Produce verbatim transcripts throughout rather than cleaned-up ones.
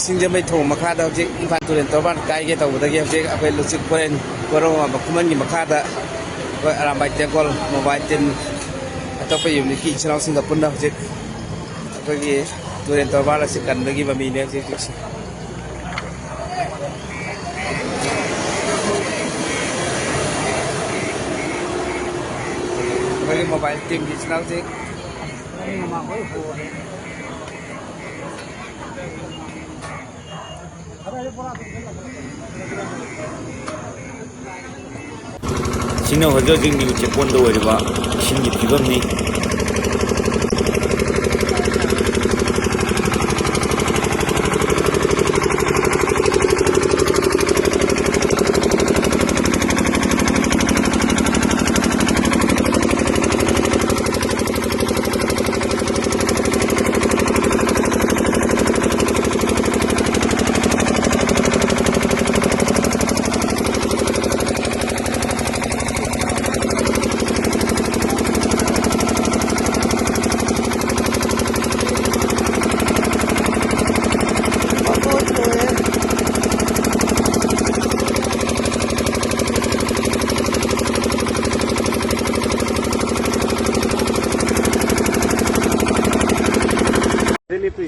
ꯁꯤꯡꯖꯃꯩ ꯊꯣꯡ ꯃꯈꯥꯗ ꯍꯧꯖꯤꯛ ꯏꯝꯐꯥꯜ ꯇꯨꯔꯦꯜ ꯇꯣꯔꯕꯥꯟ ꯀꯥꯏꯒꯦ ꯇꯧꯕꯗꯒꯤ ꯍꯧꯖꯤꯛ ꯑꯩꯈꯣꯏ ꯂꯨꯆꯤꯡ ꯄꯣꯏꯔꯦꯟ ꯀꯣꯔꯧꯉꯥꯟꯕ ꯈꯨꯃꯟꯒꯤ ꯃꯈꯥꯗ ꯑꯩꯈꯣꯏ ꯑꯔꯥꯝꯕꯥꯏ ꯇꯦꯡꯀꯣꯜ ꯃꯣꯕꯥꯏꯜ ꯇꯤꯝ ꯑꯇꯣꯞꯄ ꯌꯨꯅꯤꯠꯀꯤ ꯏꯆꯤꯜ ꯏꯅꯥꯎꯁꯤꯡꯒ ꯄꯨꯟꯅ ꯍꯧꯖꯤꯛ ꯑꯩꯈꯣꯏꯒꯤ ꯇꯨꯔꯦꯜ ꯇꯣꯔꯕꯥꯟ ꯑꯁꯤ ꯀꯟꯕꯒꯤ ꯃꯃꯤꯅꯦ ꯍꯧꯖꯤꯛ ꯍꯧꯖꯤꯛꯁꯦ꯫ ꯑꯩꯈꯣꯏꯒꯤ ꯃꯣꯕꯥꯏꯜ ꯇꯤꯝꯒꯤ ꯏꯆꯤꯜ ꯏꯅꯥꯎꯁꯤꯡ꯫ ꯁꯤꯅ ꯍꯧꯖꯤꯛ ꯍꯧꯖꯤꯛ ꯅ꯭ꯌꯨ ꯆꯦꯛꯀꯣꯟꯗ ꯑꯣꯏꯔꯤꯕ ꯏꯁꯤꯡꯒꯤ ꯐꯤꯕꯝꯅꯤ꯫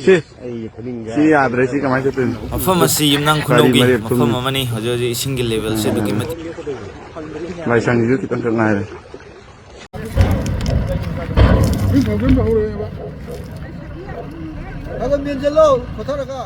ꯁꯤ, ꯁꯤ ꯌꯥꯗ꯭ꯔꯦ, ꯁꯤ ꯀꯃꯥꯏꯅ ꯆꯠꯇꯣꯏꯅꯣ? ꯃꯐꯝ ꯑꯁꯤ ꯌꯨꯝꯅꯥꯝ ꯒꯥꯔꯤ ꯈꯨꯅꯧꯒꯤ ꯃꯔꯦꯞ ꯃꯐꯝ ꯊꯨꯝ꯫ ꯑꯃꯅꯤ꯫ ꯍꯧꯖꯤꯛ ꯍꯧꯖꯤꯛ ꯏꯁꯤꯡꯒꯤ ꯂꯦꯚꯦꯜꯁꯦ ꯑꯗꯨꯛꯀꯤ ꯃꯇꯤꯛ ꯂꯥꯏꯁꯪꯁꯤꯁꯨ ꯈꯤꯇꯪ ꯈꯛ ꯉꯥꯏꯔꯦ꯫ ꯈꯔ ꯈꯔ ꯃꯦꯟꯁꯤꯜꯂꯣ, ꯈꯣꯊꯔꯒ꯫